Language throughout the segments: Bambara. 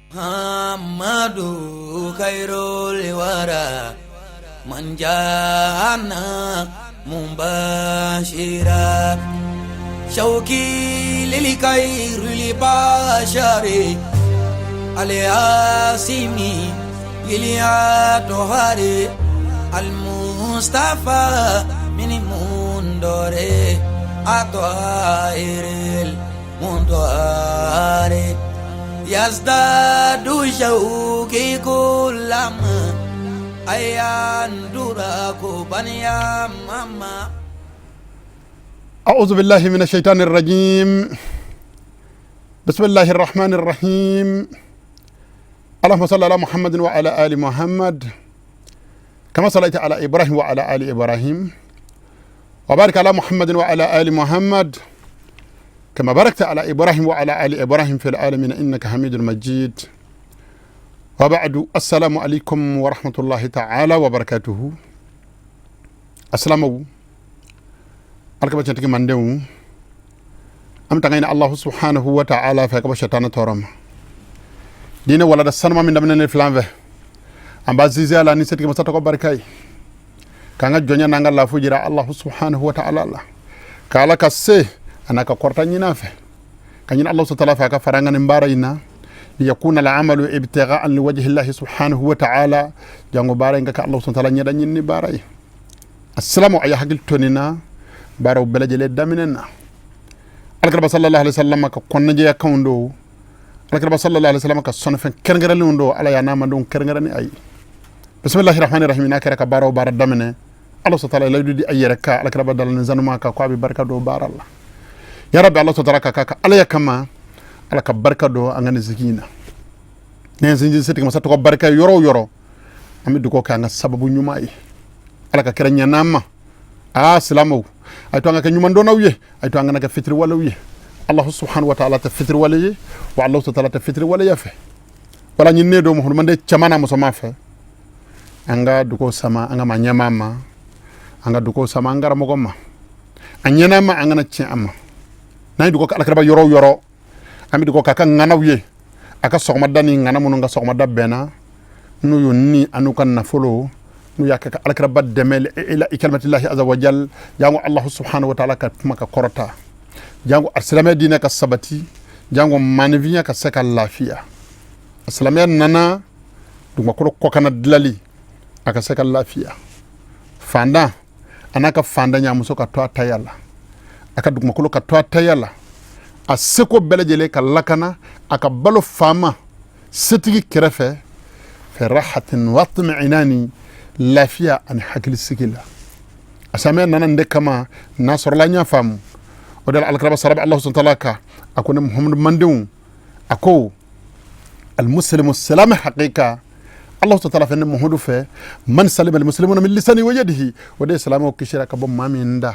Muhammadu khairul wara man jana mubashira shauki lil khairil bashari aliasimi iliatohari almustafa min mundore atoairil mundoare yazdadu shauki kulama ayandura kubaniya mama. أعوذ بالله من الشيطان الرجيم. بسم الله الرحمن الرحيم. اللهم صل على محمد وعلى آل محمد كما صليت على إبراهيم وعلى آل إبراهيم، وبارك على محمد وعلى آل محمد كما باركت على إبراهيم وعلى آل إبراهيم في العالمين إنك حميد مجيد. وبعد، السلام عليكم ورحمة الله تعالى وبركاته. السلام alkaba cantigi mandenw, an bɛ tanga ɲini Allahu subhanahu wa ta'ala fɛ ka bɔ shetana tɔɔrɔ ma. Diinɛ walada sanuma min daminɛ ni filan fɛ, an b'a sinsin a la ni setigi masa tɔgɔ barika ye, k'an ka jɔnya n'an ka lafu jira Allahu subhanahu wa ta'ala la, ka Ala ka se a n'a ka kɔrɔta ɲini a fɛ, ka ɲini Allahu subhanahu wa ta'ala fɛ a ka fara an ka nin baara in na. Liyakuna al'amalu ibtigha'an liwajhi Allahi subhanahu wa ta'ala, jango baara in ka kɛ Allahu subhanahu wa ta'ala ɲɛda ɲini baara ye. Assalamu, a ye hakili to nin na baaraw bɛɛ lajɛlen daminɛ na. Alakiraba sallallahu alaihi wasallam ka kɔnɔnajɛya kanw don, alakiraba sallallahu alaihi wasallam ka sɔnnifɛn kɛrɛnkɛrɛnlenw don, Ala y'a n'a mandenw kɛrɛnkɛrɛn ni a ye. Bisimilahi rahmani rahim. N'a kɛra ka baaraw baara daminɛ, Ala subhanahu wa ta'ala layidu di a yɛrɛ ka alakiraba dalani zanuma kan ko a bɛ barika don baara la. Ya rabbi, Ala subhanahu wa ta'ala ka ka Ala ya kama, Ala ka barika don an ka nin sigi in na. Ne ye sinsin setigi masa tɔgɔ barika yɔrɔ o yɔrɔ, an bɛ dugawu kɛ an ka sababu ɲuman ye, Ala ka kɛra ɲɛn'an ma. Aa silamɛw, a ye to an ka kɛ ɲumandɔnnaw ye, a ye to an kana kɛ fitiriwalew ye. Allahu subhanahu wa ta'ala tɛ fitiriwale ye, wa Allahu ta'ala tɛ fitiriwaleya fɛ. Wala ɲininen don muhammaden cɛman n'a musoman fɛ, an ka dugawu sama an ka maa ɲɛmaa ma, an ka dugawu sama an karamɔgɔ ma, a ɲɛna ma, an kana tiɲɛ a ma. N'an ye dugawu kɛ alakiraba yɔrɔ o yɔrɔ, an bɛ dugawu k'a ka ŋanaw ye, a ka sɔgɔmada ni ŋana minnu ka sɔgɔmada bɛnna n'u y'u ni an'u ka nafolo, n'u y'a kɛ ka alakiraba dɛmɛ ila kalimatillahi azza wa jal, jango Allahu subhanahu wa ta'ala ka kuma ka kɔrɔta, jango a silamɛ diinɛ ka sabati, jango maanifinya ka se ka lafiya. A silamɛya nana dugumakolo kɔkanna dilali, a ka se ka lafiya. Fandan a n'a ka fandanya muso ka to a taya la, a ka dugumakolo ka to a taya la, a seko bɛɛ lajɛlen ka lakana, a ka balo faama setigi kɛrɛfɛ, fi rahatin wa itmi'inani, lafiya ani hakilisigi la. A silamɛya nana nin de kama. N'a sɔrɔla an y'a faamu, o de la alakiraba sarabi Allahu subhanahu wa ta'ala ka a ko ne Muhamadu mandenw, a ko almuslimu salama haqiqa, Allahu ta'ala fɛ ne Muhamadu fɛ, man salima almuslimuna min lisani wa yadihi, o de ye silamɛw kisira ka bɔ maa min da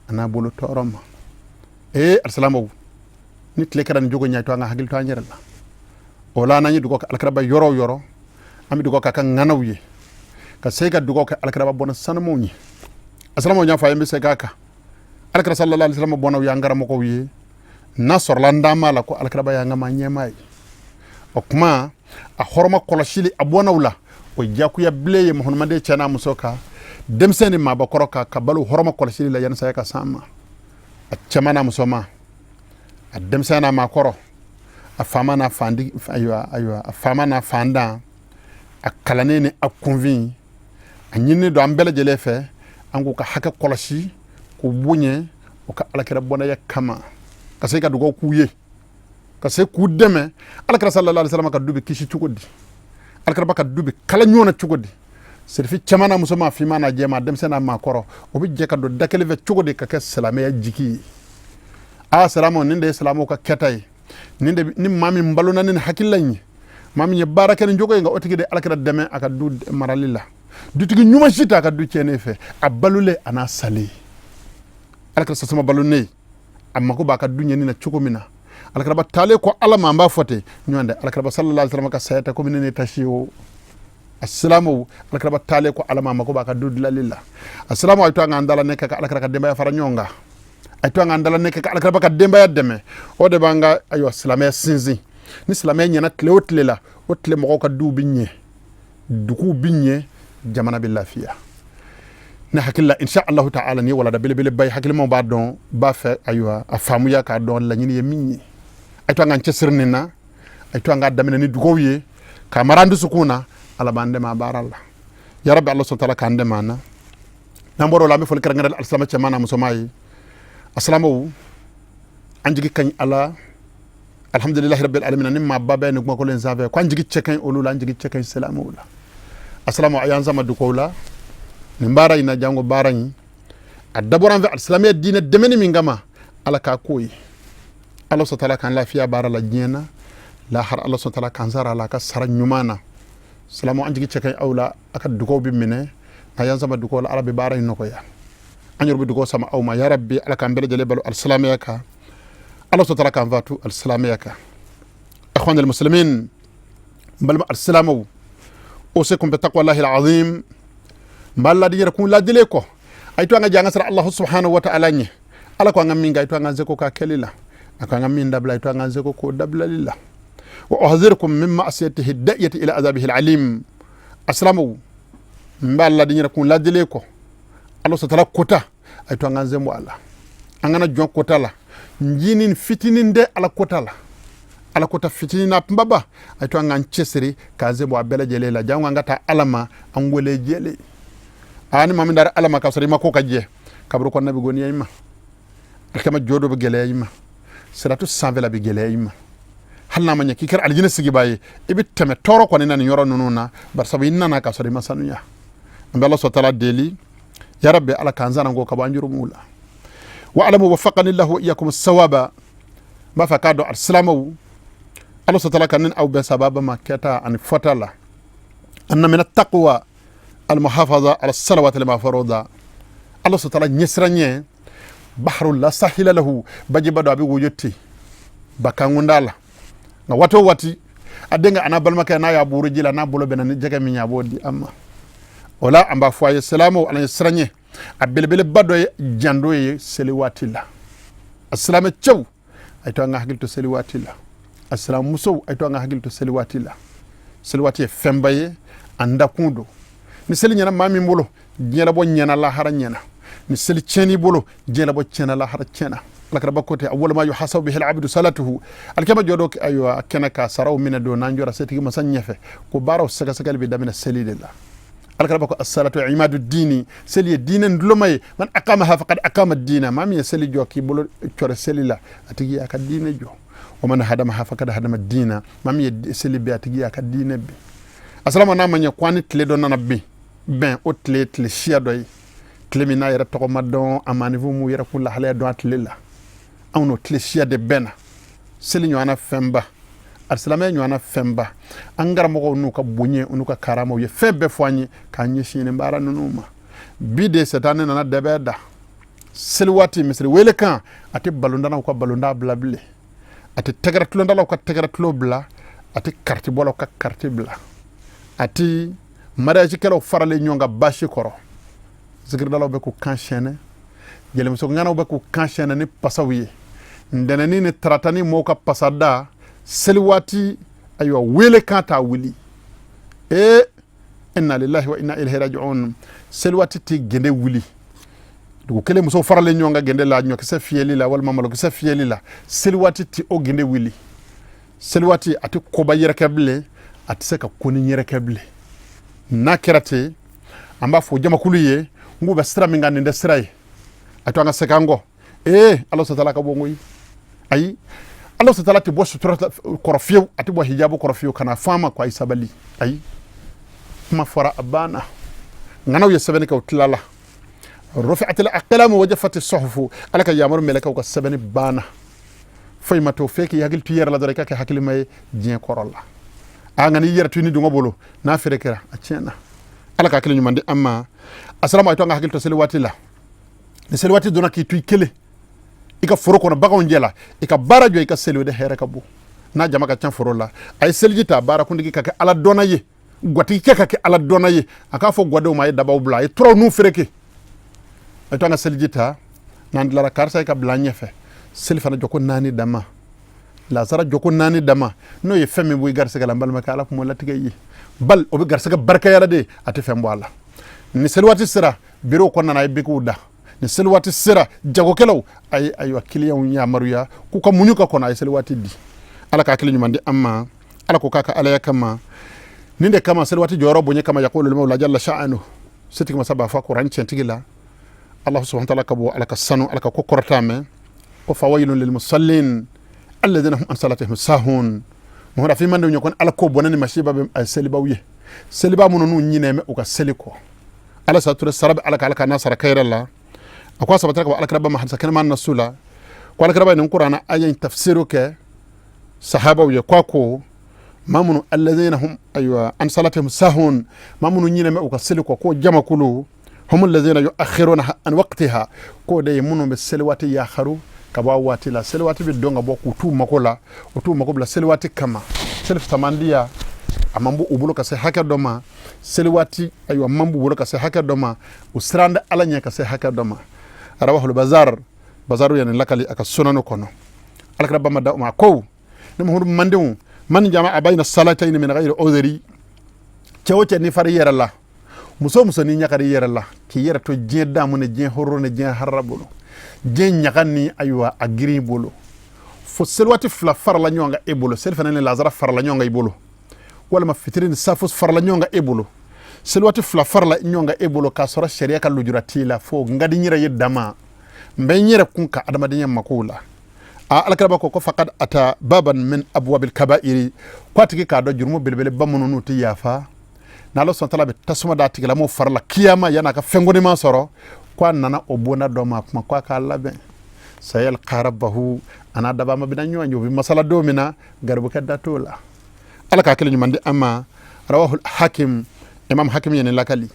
a n'a bolo tɔɔrɔ ma. Ee alisilamɛw, ni tile kɛra nin jogo ɲɛ, to an ka hakili to an yɛrɛ la. O la n'an ye dugawu kɛ alakiraba yɔrɔ o yɔrɔ, an bɛ dugawu k'a ka ŋanaw ye, ka se ka dugawu kɛ alakiraba bɔnna sanumaw ye. Alisilamɛw, y'a fɔ a ye, n bɛ segin a kan, alakira sallallahu alaihi wasallam bɔnnaw y'an karamɔgɔw ye. N'a sɔrɔla n d'an ma la ko alakiraba y'an ka maa ɲɛmaa ye, o kuma a hɔrɔma kɔlɔsili a bɔnnaw la, o jakuya bilen ye muhammaden cɛ n'a muso kan, denmisɛn ni maabakɔrɔ kan, ka balo hɔrɔma kɔlɔsili la yanni saya ka s'an ma. A cɛman n'a musoman, a denmisɛn n'a maakɔrɔ, a faama n'a fandi, ayiwa ayiwa, a faama n'a fandan, a kalannen ni a kunfin, a ɲininen don an bɛɛ lajɛlen fɛ an k'u ka hakɛ kɔlɔsi, k'u bonya u ka alakira bɔnaya kama, ka se ka dugawu k'u ye, ka se k'u dɛmɛ. Alakira sallallahu alaihi wasallam ka du bɛ kisi cogo di? Alakiraba ka du bɛ kala ɲɔgɔn na cogo di? Serifi cɛman n'a musoman, finman n'a jɛman, denmisɛn n'a maakɔrɔ, o bɛ jɛ ka don da kelen fɛ cogo di ka kɛ silamɛya jigi ye? Aa silamɛw, nin de ye silamɛw ka kɛta ye. Nin de ni maa min balona ni nin hakilila in ye, maa min ye baara kɛ nin jogo ye, nka o tigi de alakira dɛmɛ a ka du marali la. Dutigi ɲuman si t'a ka du tiɲɛnen fɛ, a balolen a n'a salen. Alakira sasama balonen, a mako b'a ka du ɲɛni na cogo min na, alakiraba taalen ko Ala ma, an b'a fɔ ten ɲɔgɔn dɛ. Alakiraba sallallahu alaihi wasallam ka saya tɛ komi ne tasi o. A silamɛw, alakiraba taalen ko Ala ma, a mako b'a ka du dilali la. A silamɛw, a ye to an k'an dala ne kɛ ka alakira ka denbaya fara ɲɔgɔn kan, a ye to an k'an dala ne kɛ ka alakiraba ka denbaya dɛmɛ. O de b'an ka ayiwa silamɛya sinsin. Ni silamɛya ɲɛna tile o tile la, o tile mɔgɔw ka duw bɛ ɲɛ, duguw bɛ ɲɛ, jamana bɛ lafiya. Ne hakili la, insha Allahu ta'ala, ni ye walada belebeleba ye. Hakilimaw b'a dɔn, b'a fɛ, ayiwa, a faamuya k'a dɔn laɲini ye min ye. A to an k'an cɛsiri nin na, a to an k'a daminɛ ni dugaw ye k'a mara an dusukun na. Ala b'an dɛmɛ a baara la, ya rabbi. Ala sɔn taala k'an dɛmɛ an na. N'an bɔra o la, an bɛ foli kɛrɛnkɛrɛn alisilamɛ cɛman n'a musoman ye. Asilamɛw, an jigi ka ɲi ala, alhamdulilahi rabbil alamin. Ni maaba bɛɛ ni kumakolo in sanfɛ ko an jigi cɛ ka ɲi olu la, an jigi cɛ ka ɲi silamɛw la. Asilamɛw, a y'an sama dugaw la nin baara in na, jango baara in a dabɔra an fɛ alisilamɛya diinɛ dɛmɛni min kama, Ala k'a k'o ye. Ala sɔn taala k'an lafiya baara la diɲɛ na lahara. Ala sɔn taala k'an sara la a ka sara ɲuman na. Silamɛw, an jigi cɛ ka ɲi aw la, a ka dugaw bɛ minɛ. A y'an sama dugaw la, Ala bɛ baara in nɔgɔya. An yɛrɛ bɛ dugaw sama aw ma, ya rabbi. Ala k'an bɛɛ lajɛlen balo alisilamɛya kan, Ala sɔn taala k'an fatu alisilamɛya kan. Ikhwan almuslimin, n balima alisilamɛw, usikum bi taqwallahi alazim. N b'a ladi yɛrɛ kun ladilen kɔ, a ye to an ka jɛ an ka siran Allahu subhanahu wa ta'ala ɲɛ. Ala ko an ka min kɛ, a ye to an k'an seko k'a kɛli la. A ko an ka min dabila, a ye to an k'an seko k'o dabilali la. Wa uhadhirukum min ma'siyatihi da'iyati ila azabihi alalim. Asilamɛw, n b'a ladi yɛrɛ kun ladilen kɔ, Ala sɔn taala kota, a ye to an k'an sen bɔ a la, an kana jɔn kota la. Njinin fitinin tɛ Ala kota la, Ala kota fitinin na kunbaba. A ye to an k'an cɛsiri k'an sen bɔ a bɛɛ lajɛlen la, jango an ka taa Ala ma an wele jɛlen. Aa, ni maa min dara Ala ma k'a sɔrɔ i ma ko ka jɛ, kaburu kɔnɔna bɛ goniya i ma, alikama jɔ dɔ bɛ gɛlɛya i ma, siratu sanfɛla bɛ gɛlɛya i ma. Hali n'a ma ɲɛ k'i kɛra alijinɛ sigibaa ye, i bɛ tɛmɛ tɔɔrɔ kɔni na nin yɔrɔ ninnu na, barisabu i nana k'a sɔrɔ i ma sanuya. An bɛ Ala sɔrɔ taala deli, ya rabbi, Ala k'an sananko ka bɔ an jurumuw la. Wa alamu wafaqani lahu wa iyakum sawaba. N b'a fɛ k'a dɔn, alisilamɛw, Ala sɔrɔ taala ka ni aw bɛn sababa ma kɛta ani fɔta la. Anna min taqwa almuhafaza ala salawati almafruda. Ala sɔrɔ taala ɲɛsiran ɲɛ, bahru la sahila lahu, bajiba dɔ a bɛ woyo ten, bakankunda la. Nka waati o waati, a denkɛ a n'a balimakɛ n'a y'a buru ji la, n'a bolo bɛnna ni jɛgɛ min ye, a b'o di an ma. O la, an b'a fɔ a ye, silamɛw, Ala ye siran ɲɛ a belebeleba dɔ ye jando ye seli waati la. A silamɛ cɛw, a ye to an ka hakili to seli waati la. A silamɛmusow, a ye to an ka hakili to seli waati la. Seli waati ye fɛnba ye, an dakun don. Ni seli ɲɛna maa min bolo, diɲɛlabɔ ɲɛna, lahara ɲɛna. Ni seli tiɲɛn'i bolo, diɲɛlabɔ tiɲɛna, lahara tiɲɛna. Alakiraba ko ten: awwalu ma yuhasabu bihi al-abdu salatuhu. Alikiyama jɔ dɔ, ayiwa, kɛnɛ ka saraw minɛ don n'an jɔra setigi masa ɲɛfɛ, ko baaraw sɛgɛsɛgɛli bɛ daminɛ seli de la. Alakiraba ko: as-salatu imadu dini, seli ye diinɛ nduloma ye. Man aqamaha faqad aqama dina. Maa min ye seli jɔ k'i bolo cɔrɛ seli la, a tigi y'a ka diinɛ jɔ. Wa man hadamaha faqad hadama dina. Maa min ye seli bi, a tigi y'a ka diinɛ bi. Asalama, n'a ma ɲɛ ko an ni tile dɔ nana bin bɛn, o tile tile siya dɔ ye, tile min n'a yɛrɛ tɔgɔ ma dɔn, a maaninfinw m'u yɛrɛ kun lahalaya dɔn a tile la, anw n'o tile siya de bɛnna. Seli ɲɔgɔnna fɛnba, alisilamɛya ɲɔgɔnna fɛnba, an karamɔgɔw n'u ka bonya n'u ka karamaw ye fɛn bɛɛ fɔ an ye k'an ɲɛsin nin baara ninnu ma. Bi de, sɛtanɛ nana dɛbɛ da seli waati misiri wele kan. A tɛ balondanaw ka balonda bila bilen, a tɛ tɛgɛrɛ tulondalaw ka tɛgɛrɛ tulon bila, a tɛ karitibɔlaw ka kariti bila, a tɛ mariagekɛlaw faralen ɲɔgɔn kan basi kɔrɔ. Zikiridalaw bɛ k'u kan sɛnɛ, jelimuso ŋanaw bɛ k'u kan sɛnɛ ni pasaw ye. Ntɛnɛni ni taratani, mɔgɔw ka pasada seli waati, ayiwa, wele kan t'a wuli. Ee, inna lillahi wa inna ilayhi raji'un. Seli waati tɛ gende wuli. Dugu kelen musow faralen ɲɔgɔn kan gende la, ɲɔkisɛ fiyɛli la walima malokisɛ fiyɛli la, seli waati tɛ o gende wuli. Seli waati a tɛ koba yɛrɛkɛ bilen, a tɛ se ka koni yɛrɛkɛ bilen. N'a kɛra ten, an b'a fɔ jamakulu ye n k'u bɛ sira min kan, nin tɛ sira ye, a to an ka segin an kɔ. Ee, Ala sɔtala ka bon koyi. Ayi, Ala sɔtala tɛ bɔ sutura kɔrɔ fiyewu, a tɛ bɔ hijabu kɔrɔ fiyewu ka na fɔ an ma ko ayi, sabali. Ayi, kuma fɔra, a banna. Ŋanaw ye sɛbɛnni kɛ, u tilala. Rufi'atil aqlamu wa jaffati suhufu. Ala ka yamaru, mɛlɛkɛw ka sɛbɛnni banna, foyi ma to f'e k'i hakili to i yɛrɛ la dɔrɔn, i ka kɛ hakilima ye diɲɛ kɔrɔ la. A nka n'i yɛrɛ to i ni dungɔ bolo, n'a feere kɛra, a tiɲɛna. Ala ka hakili ɲuman di an ma. Asalamu, a to an ka hakili to seli waati la. Ni seli waati donna k'i to i kelen i ka foro kɔnɔ, baganw jɛ la, i ka baara jɔ, i ka seli, o de hɛrɛ ka bon. N'a jama ka ca foro la, a ye seliji ta. Baara kuntigi ka kɛ Ala dɔnna ye, gwatigikɛ ka kɛ Ala dɔnna ye. A k'a fɔ gwadenw ma, a ye dabaw bila, a ye turaw n'u fereke. A ye to an ka seliji ta. N'an tilara, karisa ye ka bila an ɲɛfɛ seli fana jɔ ko naani dama. Lazara jɔko naani dama n'o ye fɛn min bɔ i garisɛgɛ la, n balimakɛ, Ala kun latigɛ i ye. Bal o bɛ garisɛgɛ barika yɛrɛ de, a tɛ fɛn bɔ a la. Ni seli waati sera, biro kɔnɔna na, a ye bikiw da. Ni seli waati sera, jagokɛlaw, a ye, ayiwa, kiliyanw yamaruya k'u ka muɲu ka kɔnɔ, a ye seli waati di. Ala ka hakili ɲuman di an ma. Ala ko k'a ka alaya kama, nin de kama, seli waati jɔyɔrɔ bonya kama, yaqulu mawla jalla sha'anu, setigi masa b'a fɔ kuran tiɲɛtigi la, Allah subhanahu wa ta'ala ka bɔ Ala ka sanu, Ala ka ko kɔrɔta mɛn ko fawailun lil musallin alladhina hum an salatihim sahun. Mɔgɔ fi man de ɲɔgɔn Ala ko bɔnɛ ni masiba bɛ selibaw ye, seliba minnu n'u ɲinɛ mɛ u ka seli kɔ. Ala sa ture sara bɛ Ala ka, Ala ka n'a sara kayɛrɛ la. A ko a sabatira ka bɔ alakiraba ma hadisa kɛnɛma nasu la ko alakiraba ye nin kuranna aya in tafsiru kɛ sahabaw ye, ko a ko maa minnu alladhina hum, ayiwa, an salatihim sahun, maa minnu ɲinɛ bɛ u ka seli kɔ, ko jamakulu hum alladhina yuakhiruna an waqtiha, k'o de ye minnu bɛ seli waati yakharu ka bɔ a waati la. Seli waati bɛ dɔn ka bɔ k'u t'u mako la, u t'u mako bila seli waati kama. Seli samandiya a man b'u bolo ka se hakɛ dɔ ma. Seli waati, ayiwa, man b'u bolo ka se hakɛ dɔ ma. U siran Ala ɲɛ ka se hakɛ dɔ ma. Rawahul Bazar, Bazaru ye nin lakali a ka sunanu kɔnɔ. Alakira ba ma da o ma ko ni Muhammadu mandenw man jama'a bayna salatayn min ghayri udhri, cɛ o cɛ ni fari yɛrɛ la, muso muso ni ɲagari yɛrɛ la, k'i yɛrɛ to diɲɛ damu ni diɲɛ horo ni diɲɛ harara bolo, diɲɛ ɲaga ni, ayiwa, a girin bolo, fo seliwaati fila farala ɲɔgɔn kan e bolo, seli fana ni lazara farala ɲɔgɔn kan i bolo, walima fitiri ni safo farala ɲɔgɔn kan e bolo, seliwaati fila farala ɲɔgɔn kan e bolo, k'a sɔrɔ sariya ka lujura t'i la, fo n ka di n yɛrɛ ye dama, n bɛ n yɛrɛ kun ka adamadenya makow la. A alakiraba ko faqad ata baban min abwabil kabairi, ko a tigi k'a dɔn jurumu belebeleba minnu n'u tɛ yafa, n'Ala sɔn tala bɛ tasuma d'a tigilamɔgɔ fari la kiyama yan'a ka fɛn kɔnima sɔrɔ, ko a nana o bonda dɔ ma kuma, ko a k'a labɛn sayalqa rabbahu, a n'a dabama bɛna ɲɔgɔn ye, o bɛ masala don min na, garibukɛ da t'o la. Ala k'a kelen ɲuman di an ma. Rawahu Hakim, Imam Hakim ye nin lakali.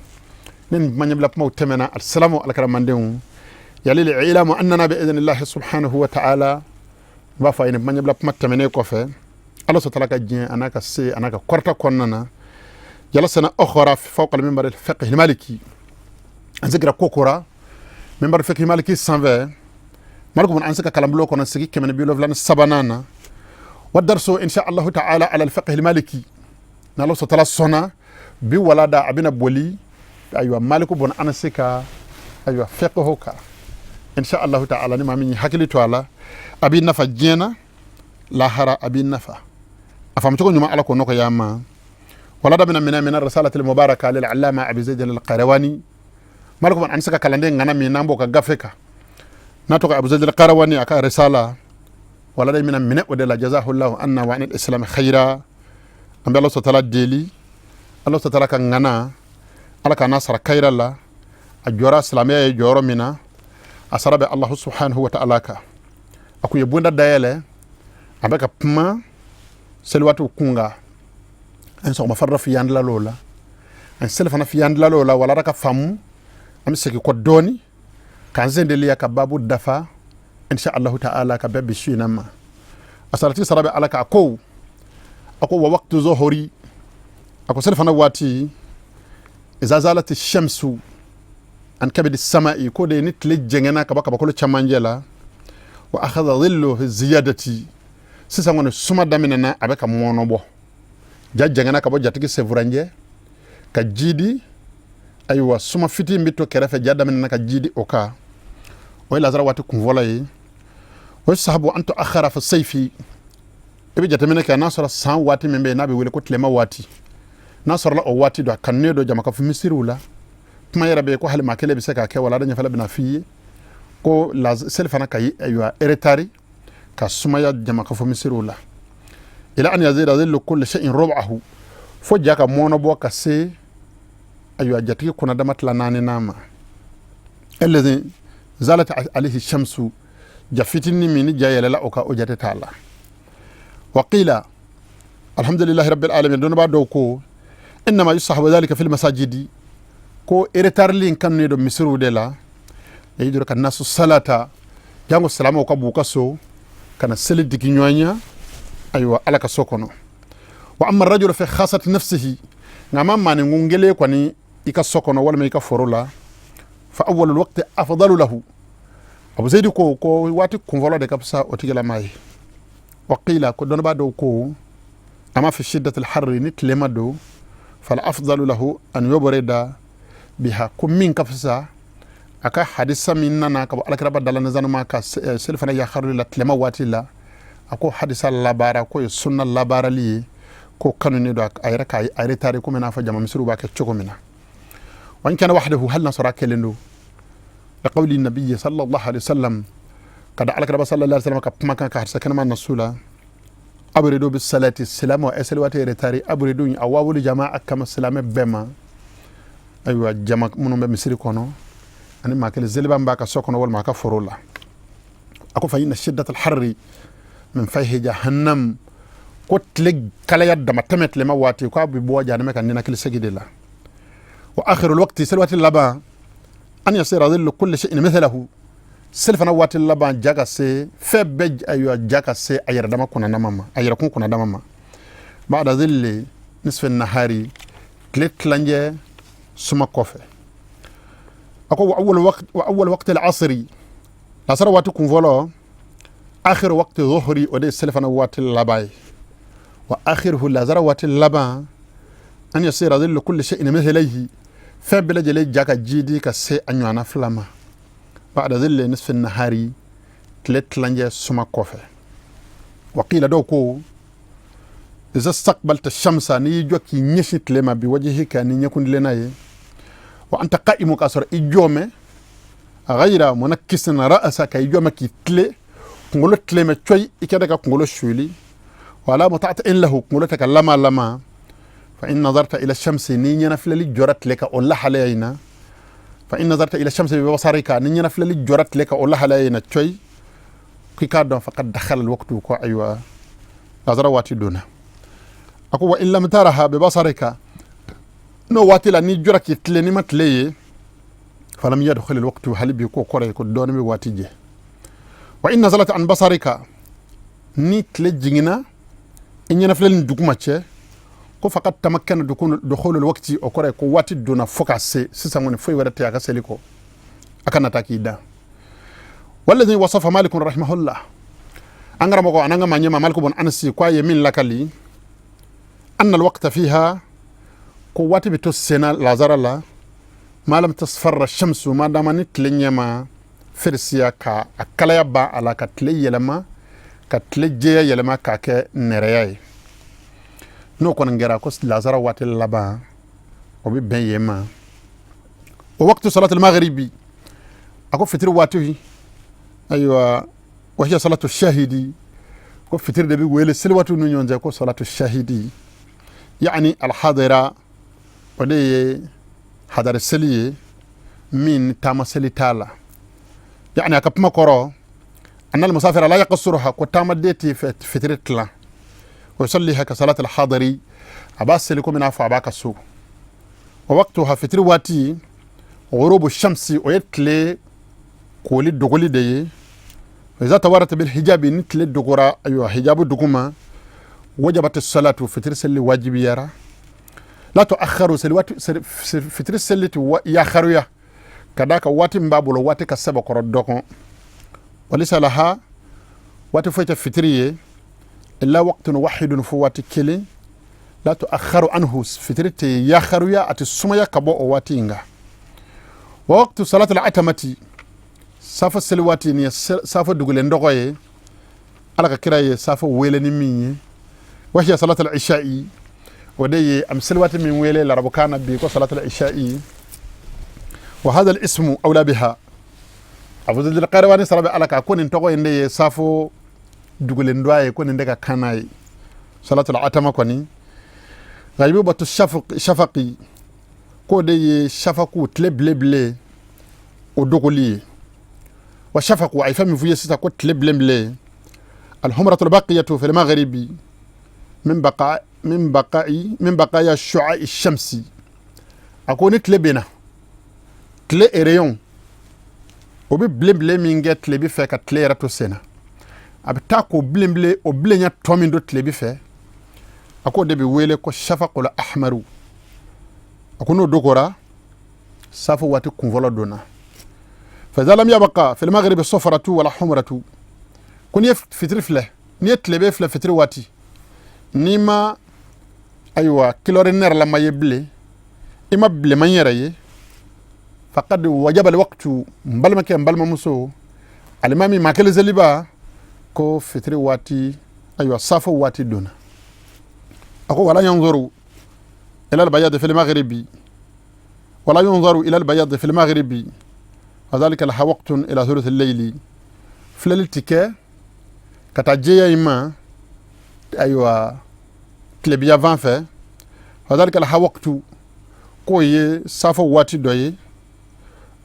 Ni nin kuma ɲɛbila kumaw tɛmɛna, alisalamu alakira mandenw yalil ilamu annana bi idhnillahi subhanahu wa ta'ala. N b'a fɔ a ye, nin kuma ɲɛbila kuma tɛmɛnen kɔfɛ, Ala sɔtala ka diɲɛ a n'a ka se a n'a ka kɔrɔta kɔnɔna na, jalasana ukhra fawqa al-minbar al-fiqh al-maliki, an sigira kokora minbar fiqh maliki sanfɛ, maliku an se ka kalanbulon kɔnɔ, sigi 173nan na, wa darso insha allahu ta'ala ala al-fiqh al-maliki. N'Ala sɔtala sɔnna, bi walada a bɛna boli, ayiwa, maliku bɔn an se ka, ayiwa, fiqh kan insha allahu ta'ala. Ni maa min hakili to a la, a b'i nafa diɲɛ na, lahara a b'i nafa. A faamucogo ɲuman, Ala k'o nɔgɔya an ma. Walada bɛna minɛ min risalatil mubaraka lil allama Abi Zayd al Qayrawani. Maliku an se ka kalanden ŋana min n'an b'o ka gafe kan, n'a tɔgɔ Abu Zayd al Qayrawani, a ka risala walada bɛna minɛ o de la. Jazahullahu anna wa anil islam khaira. An bɛ Ala sɔtala deli, Ala sɔtala ka ŋana, Ala ka n'a sara kayira la. A jɔra silamɛya ye jɔyɔrɔ min na, a sara bɛ Allahu subhanahu wa ta'ala kan. A kun ye bonda dayɛlɛ, a bɛ ka kuma seliwaatiw kun kan. An sɔgɔma farida fiyan dilal'o la, an seli fana fiyan dilal'o la, wala ka faamu. An bɛ segin kɔ dɔɔni k'an sen deliya ka baabu dafa insha allahu ta'ala, ka bɛn bi su in na ma. A sarati sara bɛ Ala k'a ko, a ko wa waqtu zuhuri, a ko seli fana waati, iza zalati shamsu an kabidi sama'i, ko de ni tile jɛngɛnna ka bɔ kabakolo camancɛ la, wa akhadha dhillu fi ziyadati, sisan kɔni suma daminɛna, a bɛ ka mɔnɔ bɔ, ja jɛngɛnna ka bɔ jatigi sefuranjɛ ka jidi, ayiwa, suma fitinin bɛ to kɛrɛfɛ, ja daminɛna ka jidi o kan, o ye lazara waati kunfɔlɔ ye. O ye sahabu an tuakhara fi seifi, i bɛ jateminɛ kɛ n'a sɔrɔ san waati min bɛ yen n'a bɛ wele ko tilema waati, n'a sɔrɔla o waati don, a kanunen don jama ka fɔ misiriw la. Kuma yɛrɛ bɛ yen ko hali maa kelen bɛ se k'a kɛ, wala ɲɛfɛla bɛna f'i ye ko seli fana ka, ayiwa, eretari ka sumaya jama ka fɔ misiriw la, ila an yazida dhillu kulli shay'in rub'ahu, fo ja ka mɔnɔ bɔ ka se, ayiwa, jatigi kunna dama tila naani n'a ma, alladhi zalat alayhi shamsu, ja fitinin min ni ja yɛlɛla o kan, o jate t'a la. Wa qila alhamdulillahi rabbil alamin, dɔnnibaa dɔw ko innama yusahabu dhalika fil masajidi, ko eretarili in kanunen don misiriw de la, liyudrika nasu salata, jango silamɛw ka b'u ka so ka na seli digi ɲɔgɔn ɲɛ, ayiwa, Ala ka so kɔnɔ. Wa amma rajulu fi khasati nafsihi, nka ma maanin kelen kɔni i ka so kɔnɔ walima i ka foro la, fa awwalul waqti afdalu lahu. Abu Zayidi ko waati kunfɔlɔ de ka fisa o tigilama ye. Wa qila, ko dɔnnibaa dɔw ko ama fi shiddatil harri, ni tilema don, fal afdalu lahu an yubrida biha, ko min ka fisa, a ka hadisa min nana ka bɔ alakiraba dala ni zanuma ka selifana yakharuli la tilema waati la, a ko hadisa labaara ko ye sunna labaarali ye, ko kanuni don a yɛrɛ ka a retari komi n'a fɔ jama misiriw b'a kɛ cogo min na. Wa in kana wahdahu, hali n'a sɔrɔ a kelen don, liqawli nabiyyi sallallahu alaihi wasallam, ka da alakiraba sallallahu alaihi wasallam ka kumakan ka hadisa kɛnɛma nasu la, abridu bis salati, silamɛ a seli waati retari, abridu a wawuli jama kama silamɛ bɛɛ ma. Ayiwa, jama minnu bɛ misiri kɔnɔ ani maa kelen seliba b'a ka so kɔnɔ walima a ka foro la, a ko fa inna shiddatal harri min fayhi jahannam, ko tile kalaya damatɛmɛ tilema waati, ko a bɛ bɔ jahanama ka ninakili segi de la. Wa akhirul waqti, seli waati laban, an yasira dhillu kulli shay'in mithlahu, selifana waati laban ja ka se fɛn bɛɛ, ayiwa, ja ka se a yɛrɛ dama kunnadama ma, a yɛrɛkun kunnadama ma, ba'da dhilli nisfi nahari, tile tilancɛ suma kɔfɛ. A ko wa awwal waqti al-asri, lasara waati kun fɔlɔ, akhir waqti dhuhri, o de ye selifana waati laban ye. Wa akhiruhu, lazara waati laban, an yasira dhillu kulli shay'in mithlayhi, fɛn bɛɛ lajɛlen ja ka jidi ka se a ɲɔgɔnna fila ma, ba'da dhilli nisfi nahari, tile tilancɛ suma kɔfɛ. Wa qila, dɔw ko iza staqbalta shamsa, n'i y'i jɔ k'i ɲɛsin tile ma, bi wajhika, ni ɲɛkuntilenna ye, wa anta qa'imu, k'a sɔrɔ i jɔ mɛ, ghayra munakkisin ra'saka, i jɔ mɛ k'i tile, kunkolo tile mɛ coyi, i kɛlen ka kunkolo suli, wala muta'atti'in lahu, kunkolo tɛ ka lama lama, fa in nazarta ila shamsi, ni ɲɛnafilɛli jɔra tile kan o lahalaya in na, fa in nazarta ila shamsi bi basarika, ni ɲɛnafilɛli jɔra tile kan o lahalaya in na coyi, k'i k'a dɔn faqad dakhala alwaqtu, ko ayiwa, lazara waati donna. A ko wa in lam taraha bi basarika, n'o waati la n'i jɔra k'i tile, n'i ma tile ye, falam yadkhul alwaqtu, hali bi ko kɔrɔ ye ko dɔɔnin bɛ waati jɛ. Wa in nazalat an basarika, ni tile jiginna i ɲɛnafilɛli ni duguma cɛ, ko faqad tamakkana dukhul alwaqti, o kɔrɔ ye ko waati donna fo ka se sisan kɔni, foyi wɛrɛ tɛ a ka seli kɔ, a kana taa k'i da. Walladhi wasafa malikun rahimahullah, an karamɔgɔ an'an ka maa ɲɛma Maliku bun Anasi, ko a ye min lakali, anna alwaqta fiha, ko waati bɛ to senna lazara la, ma lam tasfarra shamsu, ma dama ni tile ɲɛma ferisiya ka a kalaya ban a la, ka tile yɛlɛma, ka tile jɛya yɛlɛma k'a kɛ nɛrɛya ye. N'o kɔni kɛra, ko lazara waati laban o bɛ bɛn yen ma. Wa waqtu salatul maghribi, a ko fitiri waati, ayiwa, wa hiya salatu shahidi, ko fitiri de bɛ wele seli waatiw ni ɲɔgɔn cɛ ko salatu shahidi, yaani alhadira, o de ye hadari seli ye min taama seli t'a la. Yaani a ka kuma kɔrɔ, anna almusafira la yaqsuruha, ko taamaden tɛ fitiri tilan, wa yusalliha ka salati alhadiri, a b'a seli komi n'a fɔ a b'a ka so. Wa waqtuha, fitiri waati, ghurubu shamsi, o ye tile koli dogoli de ye. Iza tawarat bil hijabi, ni tile dogora, ayiwa, hijabu duguma, wajabat salatu, fitiri seli wajibiyara, la tuakharu, seli waati fitiri seli ti yakharuya, ka d'a kan waati min b'a bolo, waati ka sɛbɛkɔrɔ dɔgɔn. Walisa laha, waati foyi tɛ fitiri ye, illa waqtun wahidun, fo waati kelen, la tuakharu anhu, fitiri tɛ yakharuya, a tɛ sumaya ka bɔ o waati in kan. Wa waqtu salati al-atamati, safo seli waati, nin ye safo dugulen dɔgɔ ye, ala ka kira ye safo wele ni min ye, wa hiya salatu al-isha'i, o de ye an bɛ seli waati min wele larabukan na bi ko salatu al-isha'i. Wa hadha al-ismu awla biha, Abu Zaid al-Qayrawani sara bɛ ala kan, ko nin tɔgɔ in de ye safo dugulen dɔgɔ ye, ko nin de ka kan n'a ye salatu al-atama kɔni. Ghaibubatu shafaqi, k'o de ye shafaku, tile bilenbilen o dogoli ye. Wa shafaku, a ye fɛn min f'u ye sisan ko tile bilenbilen, alhumratul baqiyatu fil maghribi min baqa min baqa'i min baqaya shu'a'i shamsi, a ko ni tile benna, tile rayon o bɛ bilenbilen min kɛ tile bi fɛ ka tile yɛrɛ to senna, a bɛ taa k'o bilenbilen, o bilenya tɔ min to tile bi fɛ, a k'o de bɛ wele ko shafaqul ahmaru. A ko n'o dogora, safo waati kunfɔlɔ donna. Fa iza lam yabqa fil maghribi sufratu wala humratu, ko n'i ye fitiri filɛ N'i ye tilebe filɛ fitiri waati, n'i ma ayiwa kilɔri nɛrɛlama ye bilen, i ma bilenman yɛrɛ ye, faqad wajaba alwaqtu. N balimakɛ, n balimamuso, alimami maa kelen seliba ko fitiri waati, ayiwa, safo waati donna. A ko wala yanzuru ila albayad fi almaghribi, wala yunzaru ila albayad fi almaghribi wa dhalika laha waqtun ila thuluth al-layli. Filɛli ti kɛ ka taa jɛya in ma, ayiwa, tilebiyanfan fɛ. Wa dhalika laha waqtu, k'o ye safo waati dɔ ye.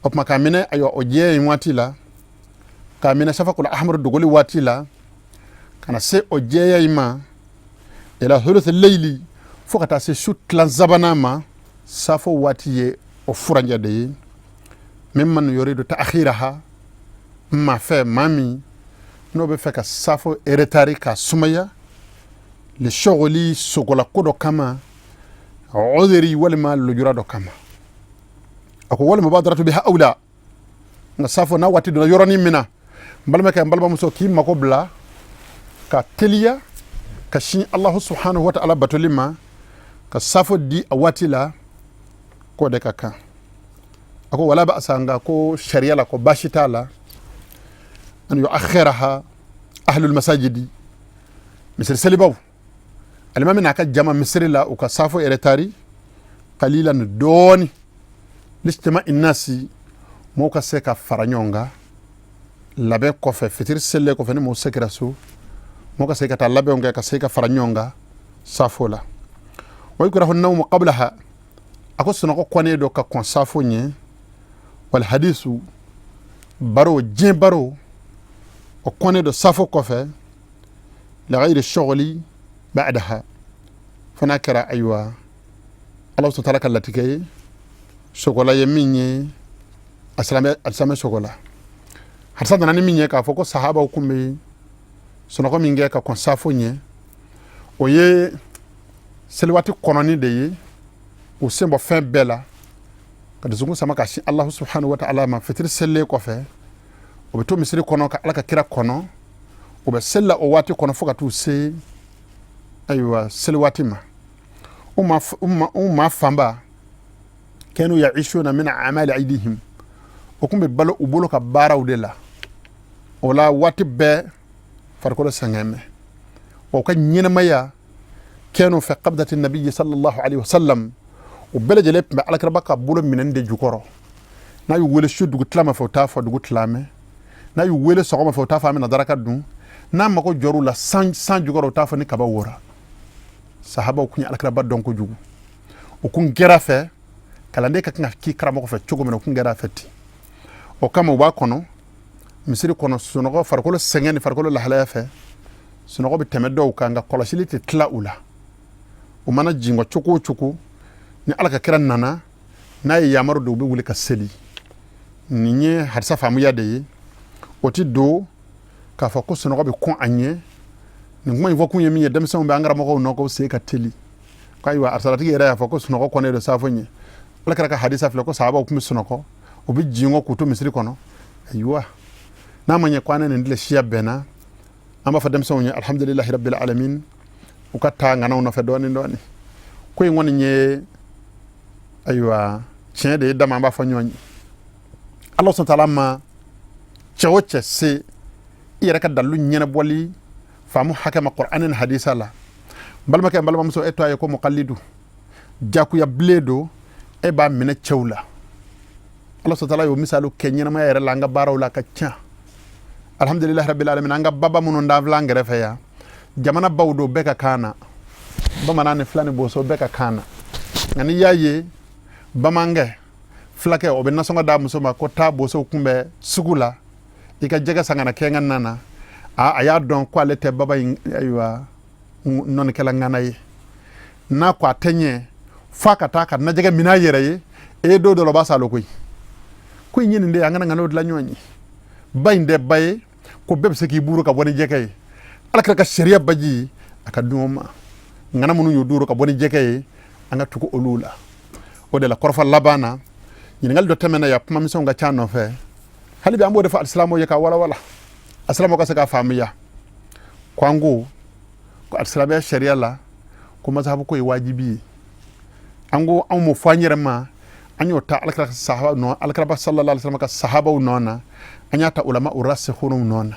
O tuma k'a minɛ, ayiwa, o jɛya in waati la, k'a minɛ safakul ahmar dogoli waati la, ka na se o jɛya in ma, ila thuluth al-layli, fo ka taa se su tilan sabanan ma, safo waati ye o furanjɛ de ye. Mimman yuridu ta'khiraha, maa fɛ, maa min n'o bɛ fɛ ka safo eretari ka sumaya, li shughli, sogola ko dɔ kama, udhri, walima lujura dɔ kama. A ko wal mubadaratu biha awla. Nka safo n'a waati donna yɔrɔnin min na, n balimakɛ, n balimamuso, k'i mako bila ka teliya ka sin Alahu subhanahu wa ta'ala batoli ma, ka safo di a waati la, k'o de ka kan. A ko wala ba'sa, nka ko sariya la ko baasi t'a la, an yuakhiraha ahlul masajidi, misiri selibaw, alimami n'a ka jama misiri la, u ka safo eretari qalilan, dɔɔni, lijtima'i nasi, mɔgɔw ka se ka fara ɲɔgɔn kan labɛn kɔfɛ. Fitiri selilen kɔfɛ, ni mɔgɔw segira so, mɔgɔw ka se ka taa labɛnw kɛ ka se ka fara ɲɔgɔn kan safo la. Wa yukrahu nawmu qablaha, a ko sunɔgɔ kɔnnen don ka kɔn safo ɲɛ. Wal hadisu, baro, diɲɛ baro, o kɔnnen don safo kɔfɛ, li ghayri shughli ba'daha, fo n'a kɛra, ayiwa, Ala subhanahu wa ta'ala ka latigɛ ye, sogola ye min ye alisilamɛ sogola. Hadisa nana ni min ye k'a fɔ ko sahabaw kun bɛ sunɔgɔ min kɛ ka kɔn safo ɲɛ, o ye seliwaati kɔnɔni de ye. U sen bɔ fɛn bɛɛ la ka dusukun sama ka sin Alahu subhanahu wa ta'ala ma. Fitiri selilen kɔfɛ, u bɛ to misiri kɔnɔ ka Ala ka kira kɔnɔ. U bɛ seli la o waati kɔnɔ fo ka t'u se, ayiwa, seli waati ma. U ma fanba kanu ya'ishuna min a'mali aydihim, o kun bɛ balo u bolo ka baaraw de la. O la waati bɛɛ farikolo sɛgɛn bɛ wa u ka ɲɛnamaya. Kanu fi qabdati nabiyyi sallallahu alaihi wasallam, u bɛɛ lajɛlen tun bɛ alakiraba ka bolo minɛni de jukɔrɔ. N'a y'u wele su dugu tilama fɛ, u t'a fɔ dugu tilamɛ. N'a y'u wele sɔgɔma fɛ, u t'a fɔ an bɛna daraka dun. N'a mago jɔr'u la san jukɔrɔ, u t'a fɔ ni kaba wora. Sahabaw kun ye alakiraba dɔn kojugu, u kun gɛr'a fɛ. Kalanden ka kan ka k'i karamɔgɔ fɛ cogo min na, u kun gɛr'a fɛ ten. O kama u b'a kɔnɔ misiri kɔnɔ, sunɔgɔ, farikolo sɛgɛn ni farikolo lahalaya fɛ, sunɔgɔ bɛ tɛmɛ dɔw kan, nka kɔlɔsili tɛ tila u la. U mana jingɔ cogo o cogo, ni Ala ka kira nana n'a ye yamaru don, u bɛ wuli ka seli. Nin ye hadisa faamuya de ye. O ti don k'a fɔ ko sunɔgɔ bɛ kɔn a ɲɛ. Nin kuma in fɔ kun ye min ye, denmisɛnw bɛ an karamɔgɔw nɔ ko sen ka teli, ko ayiwa, arisalatigi yɛrɛ y'a fɔ ko sunɔgɔ kɔnnen don safo ɲɛ. Ala kira ka hadisa filɛ ko sahabaw tun bɛ sunɔgɔ, u bɛ jingɔ k'u to misiri kɔnɔ. Ayiwa, n'a ma ɲɛ ko an ni nin tile siya bɛnna, an b'a fɔ denmisɛnw ye, alhamdulilahi rabbil alamin, u ka taa ŋanaw nɔfɛ dɔɔni dɔɔni. Ko in kɔni ye, ayiwa, tiɲɛ de ye dama, an b'a fɔ ɲɔgɔn ye. Ala subhanahu wa ta'ala ma cɛ o cɛ se i yɛrɛ ka dalilu ɲɛnabɔli faamu hakɛ ma Qur'ani ni hadisa la, n balimakɛ, n balimamuso, e to a ye ko mukalidu jakuya bilen don, e b'a minɛ cɛw la. Ala subhanahu wa ta'ala y'o misaliw kɛ ɲɛnamaya yɛrɛ la, an ka baaraw la ka ca. Alhamdulilahi rabbil alamin, an ka baba minnu d'an filɛ an kɛrɛfɛ yan, jamana baw don, bɛɛ ka kan na, bamanan ni fila ni boso bɛɛ ka kan na. Nka n'i y'a ye bamanankɛ, fulakɛ, o bɛ nasɔngɔ d'a muso ma ko taa bosow kunbɛn sugu la, i ka jɛgɛ san ka na kɛ n ka na na, a y'a dɔn ko ale tɛ baba in, ayiwa, nɔnikɛla ŋana ye. N'a ko a tɛ ɲɛ f'a ka taa ka najɛgɛ minɛ a yɛrɛ ye, e don dɔ la o b'a salo koyi. Ko in ye nin de ye, an kana ŋanaw dilan ɲɔgɔn ye. Ba in tɛ ba ye ko bɛɛ bɛ se k'i buru ka bɔ ni jɛgɛ ye. Ala kira ka sariya baji a ka dun o ma. Ŋana minnu y'u duuru ka bɔ ni jɛgɛ ye, an ka tugu olu la. O de la kɔrɔfɔ laban na, ɲininkali dɔ tɛmɛna yan, kuma misɛnw ka ca nɔfɛ. Hali bi an b'o de fɔ alisilamɛw ye ka walawala, alisilamɛw ka se k'a faamuya. Ko an ko ko alisilamɛya sariya la, ko mazahabu ko ye wajibi ye. An ko anw m'o fɔ an yɛrɛ ma, an y'o ta alakira sahaba nɔ, alakiraba sallallahu alaihi wasallam ka sahabaw nɔ na, an y'a ta ulama urasikhunw nɔ na.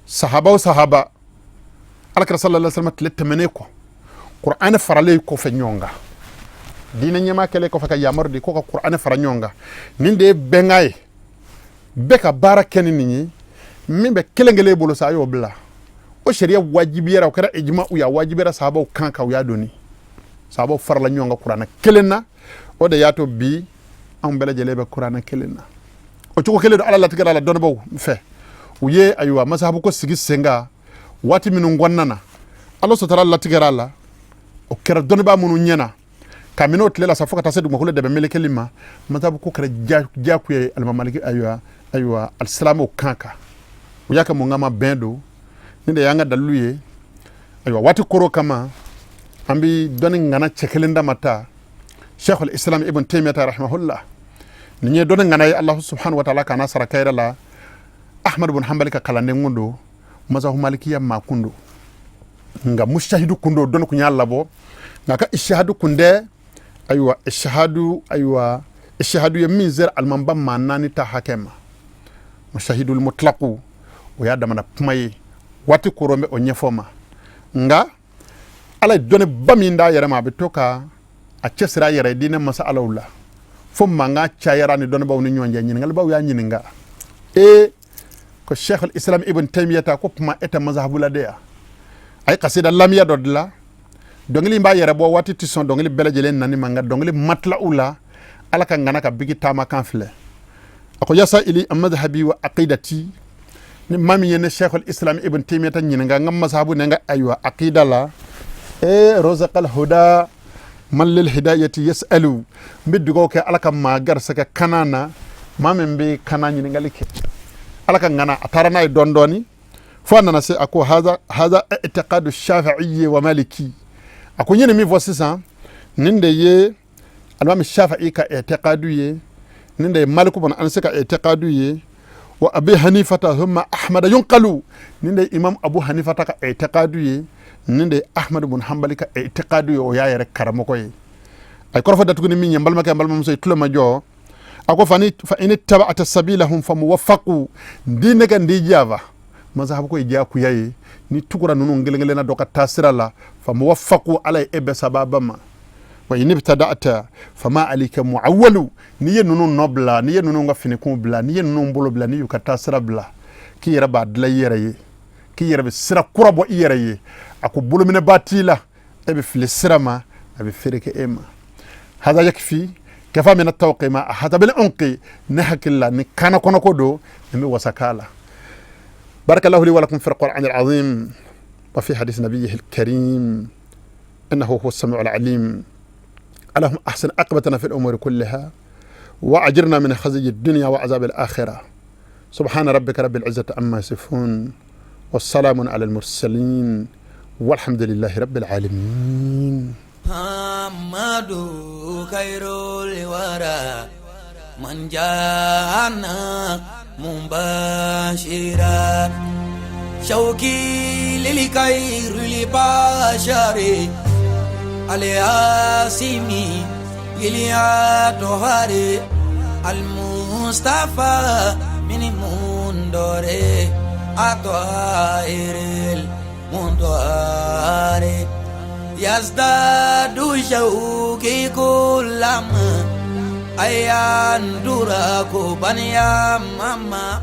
Sahabaw sahaba, alakira sallallahu alaihi wasallam tile tɛmɛnen kɔ, kuranɛ faralen kɔfɛ ɲɔgɔn kan, diinɛ ɲɛmaa kɛlen kɔfɛ ka yamaru di ko ka kuranɛ fara ɲɔgɔn kan, nin de ye bɛnkan ye, bɛɛ ka baara kɛ ni nin ye. Min bɛ kelen kelen bolo sa, a y'o bila. O sariya wajibiyara, o kɛra ijma u y'a wajibiyara sahabaw kan kan, u y'a doni. Sahabaw farala ɲɔgɔn kan kuranɛ kelen na. O de y'a to bi anw bɛɛ lajɛlen bɛ kuranɛ kelen na. O cogo kelen don ala latigɛra la dɔnnibaw fɛ, u ye ayiwa masahabu ko sigi sen kan waati minnu kɔnɔna na, ala sɔtara latigɛra la, o kɛra dɔnnibaa minnu ɲɛna kabini o tile la sa fo ka taa se dugumakolo dɛbɛ melekeli ma, masahabu ko kɛra diyagoya ye alimamaliki ayiwa alisilamɛw kan kan. U y'a kɛ mun kama? Bɛn don. Nin de y'an ka dalilu ye. Ayiwa, waati koro kama, an bɛ dɔnni ŋana cɛ kelen dama ta, Sheikhul Islam Ibn Taymiyyah rahimahullah. Nin ye dɔnni ŋana ye, Allah subhanahu wa ta'ala kana sara kayira la. Ahmad bin Hanbali ka kalanden kun don, mazahu malikiya maa kun don, nka mustahidu kun don, dɔnni kun y'a labɔ, nka ka ishahadu kun dɛ. Ayiwa, ishahadu, ayiwa, ishahadu ye min sera alimamba maa naani ta hakɛ ma, mustahidul mutlaqu, o y'a damana kuma ye. Waati koron bɛ o ɲɛfɔ ma, nka ala ye dɔnniba min d'a yɛrɛ ma, a bɛ to ka a cɛsiri a yɛrɛ ye diinɛ masalaw la, fo mankan cayara ni dɔnnibaw ni ɲɔgɔn cɛ. Ɲininkalibaw y'a ɲininka ee ko Sheikh al-Islam Ibn Taymiyyah, ko kuma e tɛ mazahabu la de ya? A ye kasida lamiya dɔ dilan, dɔnkili in b'a yɛrɛ bɔ, waati tɛ sɔn dɔnkili bɛɛ lajɛlen nani ma, nka dɔnkili matila'u la, ala ka ŋana ka bigi taama kan filɛ. A ko yasa ili madhhabi wa aqidati, ni maa min ye ne Sheikh al-Islam Ibn Taymiyyah ɲininka n ka mazahabu ni n ka ayiwa aqida la, e rozaqal huda man lil hidayati yasalu, n bɛ dugawu kɛ ala ka maa garisɛgɛ kana na, maa min bɛ kana ɲininkali kɛ. Ala ka ŋana, a taara n'a ye dɔɔni dɔɔni fo a nana se, a ko haza haza i'tiqadu shafi'i wa maliki. A ko n ye nin min fɔ sisan, nin de ye alimami shafi'i ka i'tiqadu ye, nin de ye maliku bun anasi ka i'tiqadu ye, wa abi hanifata thumma ahmada yunqalu, nin de ye imam abu hanifata ka i'tiqadu ye, nin de ye ahmadu bun hanbali ka i'tiqadu ye, o y'a yɛrɛ karamɔgɔ ye. A ye kɔrɔfɔ datugu ni min ye, n balimakɛ, n balimamuso, i tulo ma jɔ. A ko fa in taba'ata sabilahum fa muwaffaqu, n di nɛgɛ n di java, mazahabu ko ye diyagoya ye, ni tugura ninnu kelen kelenna dɔ ka taasira la, fa muwaffaqu, ala ye e bɛɛ sababa ma. Wa in ibtada'ta fama alika muawwalu, n'i ye ninnu nɔ bila, n'i ye ninnu ka finikun bila, n'i ye ninnu bolo bila, n'i y'u ka taasira bila, k'i yɛrɛ b'a dilan i yɛrɛ ye, k'i yɛrɛ bɛ sira kura bɔ i yɛrɛ ye, a ko bolominɛba t'i la, e bɛ fili sira ma, a bɛ feere kɛ e ma. Hada yakfi kafa min tawqima hada bil unqi, ne hakili la ni kana kɔnɔko don, nin bɛ wasa k'a la. Barakallahu li wa lakum fi alquran alazim wa fi hadith nabiyyihi alkarim innahu huwa as-sami'u al-alim. اللهم أحسن عاقبتنا في الأمور كلها وأجرنا من خزي الدنيا وعذاب الآخرة. سبحان ربك رب العزة عما يصفون والسلام على المرسلين والحمد لله رب العالمين. محمد خير الورى من جاءنا مبشرا شوقي للخير البشر الياسمي الأطهار المصطفى من منذر الطاهر المطهر يزداد شوقي كلما أيان دراكو بنيا ماما.